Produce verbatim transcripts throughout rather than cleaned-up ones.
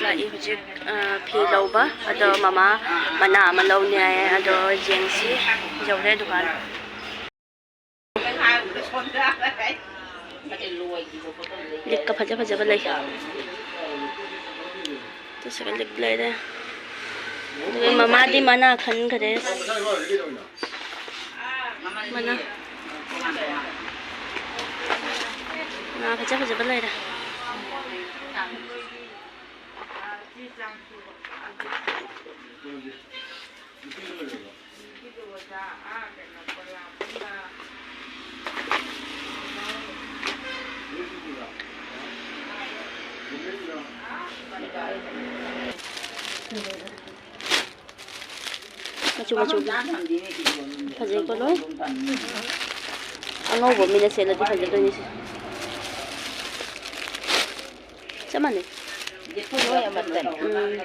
ꯂꯥꯛꯏ ꯍꯧꯖꯤꯛ, ꯑ, ꯐꯤ ꯂꯧꯕ꯫ ꯑꯗꯣ ꯃꯃꯥ ꯃꯅꯥ ꯑꯃ ꯂꯧꯅꯤ ꯍꯥꯏꯌꯦ꯫ ꯑꯗꯣ ꯌꯦꯡꯁꯤ, ꯌꯧꯔꯦ ꯗꯨꯀꯥꯟ꯫ ꯂꯤꯛꯀ ꯐꯖ ꯐꯖꯕ ꯂꯩ꯫ ꯇꯨ ꯁꯤꯒ ꯂꯤꯛ ꯂꯩꯔꯦ꯫ ꯑꯗꯨꯒ ꯃꯃꯥꯗꯤ ꯃꯅꯥ ꯈꯟꯈꯔꯦ꯫ ꯃꯅꯥ꯫ ꯃꯅꯥ ꯐꯖ ꯐꯖꯕ ꯂꯩꯔꯦ꯫ ꯃꯆꯨ ꯃꯆꯨ ꯐꯖꯩꯀꯣ ꯂꯣꯏ꯫ ꯑꯉꯧꯕ ꯃꯤꯅ ꯁꯦꯠꯂꯗꯤ ꯐꯖꯗꯣꯏꯅꯤ ꯁꯤ꯫ ꯆꯞ ꯃꯥꯟꯅꯩ꯫ ꯎꯝ꯫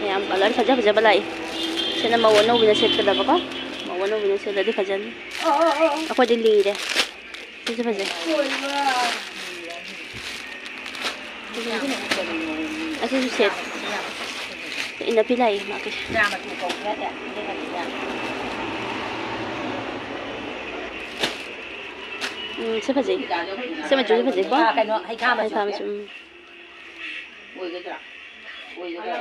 ꯃꯌꯥꯝ ꯀꯂꯔ ꯐꯖ ꯐꯖꯕ ꯂꯥꯛꯏ꯫ ꯁꯤꯅ ꯃꯧ ꯑꯅꯧꯕꯤꯅ ꯁꯦꯠꯀꯗꯕꯀꯣ꯫ ꯃꯧ ꯑꯅꯧꯕꯤꯅ ꯁꯦꯠꯂꯗꯤ ꯐꯖꯅꯤ꯫ ꯑꯩꯈꯣꯏꯗꯤ ꯂꯤꯔꯦ꯫ ꯁꯤꯁꯨ ꯐꯖꯩ꯫ ꯑꯁꯤꯁꯨ ꯁꯦꯠ꯫ ꯏꯟꯅ ꯄꯤ ꯂꯥꯛꯏ ꯃꯥꯒꯤ꯫ ꯎꯝ, ꯁꯤ ꯐꯖꯩ꯫ ꯁꯤ ꯃꯆꯨꯁꯦ ꯐꯖꯩꯀꯣ? ꯑꯥ, ꯀꯩꯅꯣ, ꯍꯩꯈꯥ ꯃꯆꯨ꯫ ꯍꯩꯈꯥ ꯃꯆꯨ, ꯎꯝ꯫ ꯑꯣꯏꯒꯗ꯭ꯔꯥ? ꯑꯣꯏꯒꯗ꯭ꯔꯥ?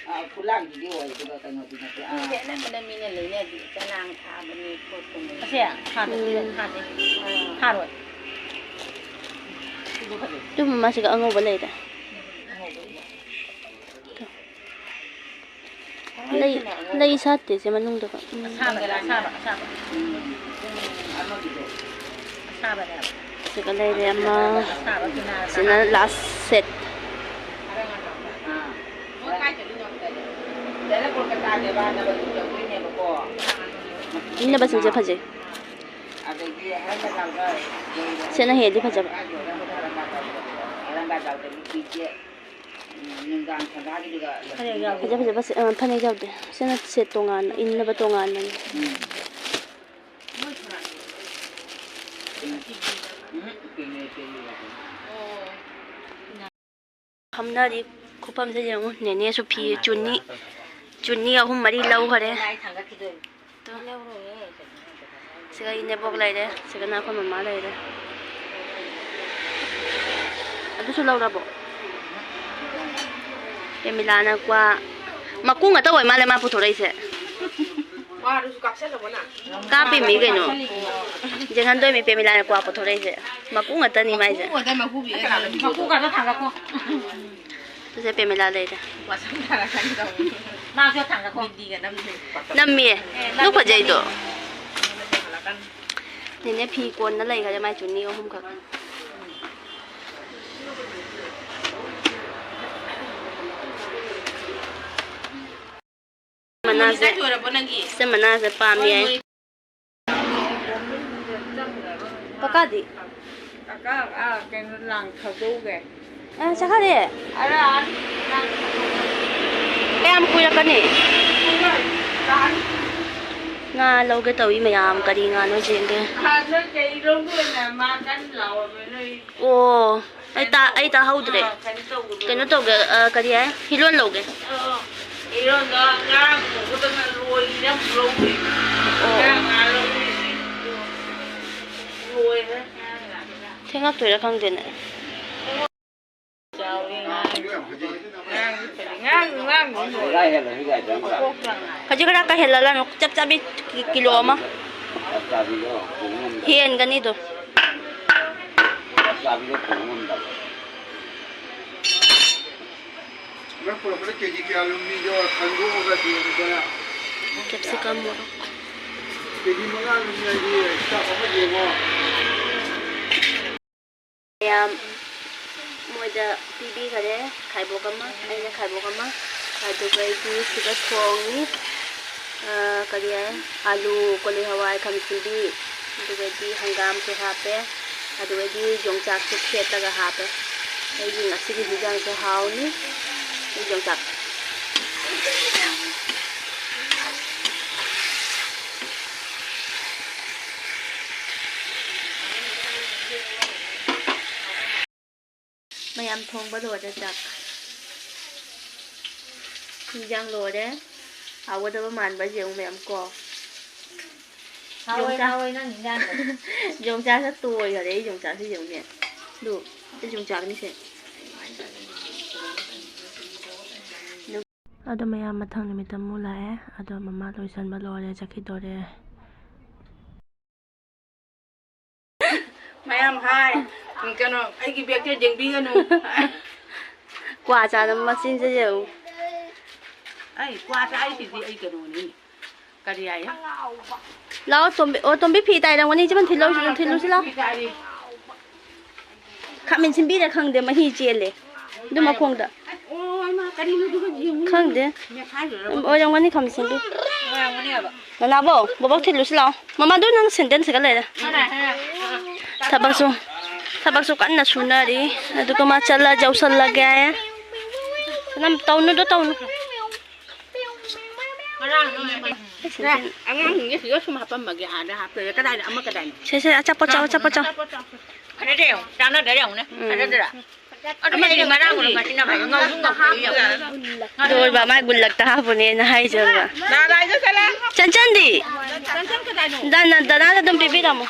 ꯑꯥ, ꯈꯨꯂꯥꯡꯒꯤꯗꯤ ꯑꯣꯏ, ꯑꯗꯨꯒ ꯀꯩꯅꯣꯗꯤ ꯅꯠꯇꯦ꯫ ꯑꯥ꯫ ꯃꯤꯁꯦ ꯑꯅꯝꯕꯅ ꯃꯤꯅ ꯂꯩꯅꯗꯦ, ꯆꯅꯥꯡ ꯊꯥꯕꯅꯤ ꯈꯣꯠꯄꯅꯤ꯫ ꯑꯁꯦ? ꯊꯥꯗ-, ꯎꯝ꯫ ꯊꯥꯗꯦ꯫ ꯑꯥ꯫ ꯊꯥꯔꯣꯏ꯫ ꯁꯤꯁꯨ ꯐꯖꯩ꯫ ꯑꯗꯨꯝ ꯃꯥꯁꯤꯒ ꯑꯉꯧꯕ ꯂꯩꯔꯦ꯫ ꯂꯩ, ꯂꯩ ꯁꯥꯠꯇꯦ ꯁꯦ ꯃꯅꯨꯡꯗꯒ꯫ ꯎꯝ꯫ ꯑꯁꯥꯕꯅꯦ, ꯑꯁꯥꯕ, ꯑꯁꯥꯕ꯫ ꯑꯁꯥꯕꯅꯦꯕ꯫ ꯁꯤꯒ ꯂꯩꯔꯦ ꯑꯃ꯫ ꯑꯁꯥꯕ ꯀꯤꯅꯥꯔ ꯁꯤꯅ ꯀꯥꯍꯟ꯫ Last set꯫ ꯏꯟꯅꯕꯁꯤꯡꯁꯦ ꯐꯖꯩ꯫ ꯁꯤꯅ ꯍꯦꯜꯂꯤ ꯐꯖꯕ꯫ ꯐꯖ ꯐꯖꯕ ꯁꯦ-, ꯑ, ꯐꯅꯦꯛ ꯌꯥꯎꯗꯦ꯫ ꯁꯤꯅ set ꯇꯣꯉꯥꯟꯅ, ꯏꯟꯅꯕ ꯇꯣꯉꯥꯟꯅꯅꯤ꯫ ꯐꯝꯅꯔꯤ ꯈꯨꯐꯝꯁꯦ ꯌꯦꯡꯉꯨ꯫ ꯅꯦꯅꯦꯁꯨ ꯐꯤ ꯆꯨꯅꯤ, ꯆꯨꯅꯤ ꯑꯍꯨꯝ ꯃꯔꯤ ꯂꯧꯈꯔꯦ꯫ ꯇꯨ꯫ ꯁꯤꯒ ꯏꯅꯦꯕꯣꯛ ꯂꯩꯔꯦ, ꯁꯤꯒꯅ ꯑꯩꯈꯣꯏ ꯃꯃꯥ ꯂꯩꯔꯦ꯫ ꯑꯗꯨꯁꯨ ꯂꯧꯔꯕꯣ? ꯄꯦꯃꯤꯂꯥꯅ ꯀ꯭ꯋꯥ ꯃꯀꯨ ꯉꯥꯛꯇ ꯑꯣꯏ ꯃꯥꯜꯂꯦ ꯃꯥ ꯄꯨꯊꯣꯔꯛꯏꯁꯦ꯫ ꯀꯥꯞꯄꯤꯃꯤ ꯀꯩꯅꯣ꯫ ꯌꯦꯡꯍꯟꯗꯣꯏꯃꯤ ꯄꯦꯃꯤꯂꯥꯅ ꯀ꯭ꯋꯥ ꯄꯨꯊꯣꯔꯛꯏꯁꯦ꯫ ꯃꯀꯨ ꯉꯥꯛꯇꯅꯤ ꯃꯥꯏꯁꯦ꯫ ꯃꯀꯨ ꯉꯥꯛꯇ ꯊꯥꯡꯒꯠꯈꯣ꯫ ꯁꯤꯁꯦ ꯄꯦꯃꯤꯂꯥ ꯂꯩꯔꯦ꯫ ꯃꯥꯁꯨ ꯊꯥꯡꯒꯠꯈꯣ꯫ ꯅꯝꯃꯤꯌꯦ꯫ ꯅꯣꯛ ꯐꯖꯩꯗꯣ꯫ ꯅꯦꯅꯦ ꯐꯤ ꯀꯣꯟꯅ ꯂꯩꯈꯔꯦ ꯃꯥꯏ ꯆꯨꯅꯤ ꯑꯍꯨꯝꯈꯛ꯫ ꯃꯅꯥꯁꯦ, ꯁꯤ ꯃꯅꯥꯁꯦ ꯄꯥꯝꯃꯤ ꯍꯥꯏ꯫ ꯀꯀꯥꯗꯤ? ꯀꯀꯥ, ꯑꯥ, ꯀꯩꯅꯣ, ꯂꯥꯡ ꯊꯥꯗꯣꯛꯎꯒꯦ꯫ ꯑ, ꯆꯠꯈ꯭ꯔꯦ? ꯑꯔꯥ, ꯂꯥꯡ ꯊꯥꯗꯣꯛꯎꯒꯦ꯫ ꯀꯌꯥꯝ ꯀꯨꯏꯔꯛꯀꯅꯤ? ꯉꯥ ꯂꯧꯒꯦ ꯇꯧꯏ ꯃꯌꯥꯝ, ꯀꯔꯤ ꯉꯥꯅꯣ ꯌꯦꯡꯒꯦ꯫ ꯑꯥ, ꯅꯣꯏ ꯀꯩ ꯂꯧꯗꯣꯏꯅꯣ? ꯃꯥ ꯀꯟꯅ ꯂꯥꯎꯔꯕ ꯅꯣꯏ꯫ ꯑꯣ꯫ ꯑꯩ ꯇꯥ-, ꯑꯩ ꯇꯥꯍꯧꯗ꯭ꯔꯦ꯫ ꯑꯥ, ꯀꯩꯅꯣ ꯇꯧꯕꯗꯣ꯫ ꯀꯩꯅꯣ ꯇꯧꯒꯦ, ꯑ, ꯀꯔꯤ ꯍꯥꯏ? ꯍꯤꯔꯣꯟ ꯂꯧꯒꯦ꯫ ꯑ, ꯍꯤꯔꯣꯟꯗꯣ ꯉꯔꯥꯡ ꯄꯨꯕꯗ ꯂꯣꯏꯈꯤꯅ ꯑꯃꯨꯛ ꯂꯧꯔꯦ꯫ ꯑꯣ꯫ ꯉꯔꯥꯡ ꯉꯥ ꯂꯧꯔꯦ꯫ ꯂꯣꯏꯈ꯭ꯔꯦ ꯉꯔꯥꯡ ꯉꯥꯗꯨꯅ꯫ ꯊꯦꯡꯉꯛꯇꯣꯏꯔꯥ ꯈꯪꯗꯦꯅꯦ꯫ ꯆꯥꯎꯔꯦ ꯉꯥ꯫ ꯉꯔꯥꯡꯗꯤ ꯐꯖꯩ꯫ ꯉꯔꯥꯡ, ꯉꯔꯥꯡꯗꯤ ꯂꯣꯏꯔꯦ꯫ ꯍꯧꯖꯤꯛ ꯈꯔ ꯀꯥꯏꯍꯜꯂꯒ ꯆꯞ ꯆꯥꯕꯤ ꯀꯤ-, ꯀꯤꯂꯣ ꯑꯃ꯫ ꯍꯦꯟꯒꯅꯤꯗꯣ꯫ ꯅꯪ ꯄꯨꯔꯛꯄꯗ ꯀꯦꯖꯤ ꯀꯌꯥ ꯂꯨꯝꯃꯤꯗꯣ ꯈꯪꯗꯣꯛꯑꯒꯗꯤ ꯑꯗꯨꯗ ꯀꯦꯞꯁꯤꯀꯝ ꯃꯣꯔꯣꯛ꯫ ꯀꯦꯖꯤ ꯃꯉꯥ ꯂꯨꯝꯃꯤ ꯍꯥꯏꯗꯤ ꯆꯥꯛ ꯑꯃ ꯌꯦꯡꯉꯣ꯫ ꯃꯌꯥꯝ ꯃꯣꯏꯗ ꯄꯤꯕꯤꯈꯔꯦ, ꯈꯥꯏꯕꯣꯛ ꯑꯃ, ꯑꯩꯅ ꯈꯥꯏꯕꯣꯛ ꯑꯃ, ꯑꯗꯨꯒ ꯑꯩꯗꯤ ꯁꯤꯗ ꯊꯣꯡꯉꯤ꯫ ꯑ, ꯀꯔꯤ ꯍꯥꯏ, ꯑꯂꯨ, ꯀꯣꯂꯤ ꯍꯋꯥꯏ, ꯈꯥꯃꯦꯟ ꯑꯁꯤꯟꯕꯤ, ꯑꯗꯨꯒꯗꯤ ꯍꯪꯒꯥꯝꯁꯨ ꯍꯥꯞꯄꯦ, ꯑꯗꯨꯒꯗꯤ ꯌꯣꯡꯆꯥꯛꯁꯨ ꯈꯦꯠꯂꯒ ꯍꯥꯞꯄꯦ꯫ ꯑꯩꯒꯤ ꯉꯁꯤꯒꯤ ꯍꯤꯟꯖꯥꯡꯁꯦ ꯍꯥꯎꯅꯤ꯫ ꯑꯩ ꯌꯣꯡꯆꯥꯛ꯫ ꯃꯌꯥꯝ ꯊꯣꯡꯕ ꯂꯣꯏꯔꯦ ꯆꯥꯛ꯫ ꯏꯟꯖꯥꯡ ꯂꯣꯏꯔꯦ꯫ ꯍꯥꯎꯒꯗꯕ ꯃꯥꯟꯕ ꯌꯦꯡꯉꯨ ꯃꯌꯥꯝ ꯀꯣ꯫ ꯍꯥꯎꯋꯦ, ꯌꯣꯡꯆꯥꯛ꯫ ꯍꯥꯎꯋꯦ ꯅꯪ ꯏꯟꯖꯥꯡꯗꯣ꯫ ꯌꯣꯡꯆꯥꯛꯁꯦ ꯇꯣꯏꯈꯔꯦ꯫ ꯑꯩ ꯌꯣꯡꯆꯥꯛꯁꯦ ꯌꯦꯡꯉꯨꯅꯦ꯫ ꯑꯗꯨ, ꯑꯩ ꯌꯣꯡꯆꯥꯛꯅꯤꯁꯦ꯫ ꯑꯗꯣ ꯃꯌꯥꯝ ꯃꯊꯪ ꯅꯨꯃꯤꯠꯇ ꯑꯃꯨꯛ ꯂꯥꯛꯑꯦ꯫ ꯑꯗꯣ ꯃꯃꯥ ꯂꯣꯏꯁꯟꯕ ꯂꯣꯏꯔꯦ, ꯆꯠꯈꯤꯗꯣꯔꯦ꯫ ꯃꯌꯥꯝ ꯍꯥꯏ, ꯀꯩꯅꯣ, ꯑꯩꯒꯤ ꯕꯦꯛꯁꯦ ꯌꯦꯡꯕꯤꯒꯅꯨ꯫ ꯀ꯭ꯋꯥ ꯆꯥꯗꯕ ꯃꯆꯤꯟꯁꯦ ꯌꯦꯡꯉꯨ꯫ ꯑꯩ ꯀ꯭ꯋꯥ ꯆꯥꯏꯁꯤꯗꯤ ꯑꯩ ꯀꯩꯅꯣꯅꯤ꯫ ꯀꯔꯤ ꯍꯥꯏ? ꯂꯥꯛꯑꯣ, ꯇꯣꯝꯕꯤ꯫ ꯑꯣ, ꯇꯣꯝꯕꯤ ꯐꯤ ꯇꯥꯏꯔꯝꯒꯅꯤ꯫ ꯏꯆꯦ, ꯊꯤꯜꯂꯣ, ꯊꯤꯜꯂꯨꯁꯤ ꯂꯥꯛꯑꯣ꯫ ꯐꯤ ꯇꯥꯏꯔꯤ꯫ ꯈꯥꯃꯦꯟ ꯁꯤꯟꯕꯤꯔ ꯈꯪꯗꯦ, ꯃꯍꯤ ꯆꯦꯜꯂꯦ ꯑꯗꯨ ꯃꯈꯣꯡꯗ꯫ ꯑꯣ, ꯏꯃꯥ, ꯀꯔꯤꯅꯣ ꯑꯗꯨꯒ ꯌꯦꯡꯉꯨꯅꯦ꯫ ꯈꯪꯗꯦ꯫ ꯃꯦꯠꯈꯥꯏꯔꯨꯔꯕ? ꯑꯣꯏꯔꯝꯒꯅꯤ, ꯈꯥꯃꯦꯟ ꯁꯤꯟꯕꯤ꯫ ꯑꯣꯏꯔꯝꯒꯅꯦꯕ꯫ ꯅꯅꯥꯕꯣ, ꯕꯣꯕꯣꯛ ꯊꯤꯜꯂꯨꯁꯤ ꯂꯥꯛꯑꯣ꯫ ꯃꯃꯥꯗꯨ ꯅꯪ ꯁꯦꯟꯗꯟ ꯁꯦꯠꯀꯠ ꯂꯩꯔꯦ꯫ ꯈꯔ, ꯈꯔ꯫ ꯊꯕꯛꯁꯨ, ꯊꯕꯛꯁꯨ ꯀꯟꯅ ꯁꯨꯅꯔꯤ꯫ ꯑꯗꯨꯒ ꯃꯥ ꯆꯠꯂ ꯌꯧꯁꯜꯂꯒꯦ꯫ ꯅꯪ ꯇꯧꯅꯨꯗꯣ, ꯇꯧꯅꯨ꯫ ꯉꯔꯥꯡ ꯅꯣꯏ ꯑꯉꯥꯡꯁꯤꯡꯁꯦ ꯁꯤꯗ ꯁꯨꯝ ꯍꯥꯄꯝꯃꯒꯦ, ꯑꯥꯗ ꯍꯥꯞꯇꯣꯏꯔꯦ꯫ ꯀꯗꯥꯏꯗ? ꯑꯃ ꯀꯗꯥꯏꯅꯣ? ꯁꯦ, ꯁꯦ, ꯑꯆꯥꯄꯣꯠ ꯆꯥꯎ, ꯑꯆꯥꯄꯣꯠ ꯆꯥꯎ꯫ ꯐꯖꯗꯦ ꯌꯦꯡꯉꯣ, ꯆꯥꯟꯅꯗ꯭ꯔꯦ ꯌꯦꯡꯉꯨꯅꯦ꯫ ꯐꯖꯗ꯭ꯔꯥ? ꯑꯗꯨ ꯑꯩꯗꯤ ꯉꯔꯥꯡ ꯎꯔꯝꯕꯁꯤꯅ ꯐꯩ, ꯉꯧꯁꯨ ꯉꯧꯊꯣꯛꯏ ꯌꯦꯡꯉꯣ꯫ ꯑꯗꯨ ꯑꯣꯏꯕ ꯃꯥꯏ ꯒꯨꯜꯂꯛꯇ ꯍꯥꯞꯄꯨꯅꯦꯅ ꯍꯥꯏꯖꯕ꯫ ꯅꯥꯔꯥꯏꯗ ꯆꯠꯂꯦ꯫ ꯆꯟꯆꯟꯗꯤ? ꯆꯟꯆꯟ ꯀꯗꯥꯏꯅꯣ? ꯗꯅ-, ꯗꯅꯥꯗ ꯑꯗꯨꯝ ꯄꯤꯕꯤꯔꯝꯃꯣ꯫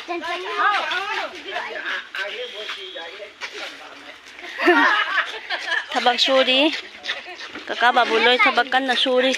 ꯊꯕꯛ ꯁꯨꯔꯤ꯫ ꯀꯀꯥ ꯕꯥꯕꯨ ꯂꯣꯏ ꯊꯕꯛ ꯀꯟꯅ ꯁꯨꯔꯤ꯫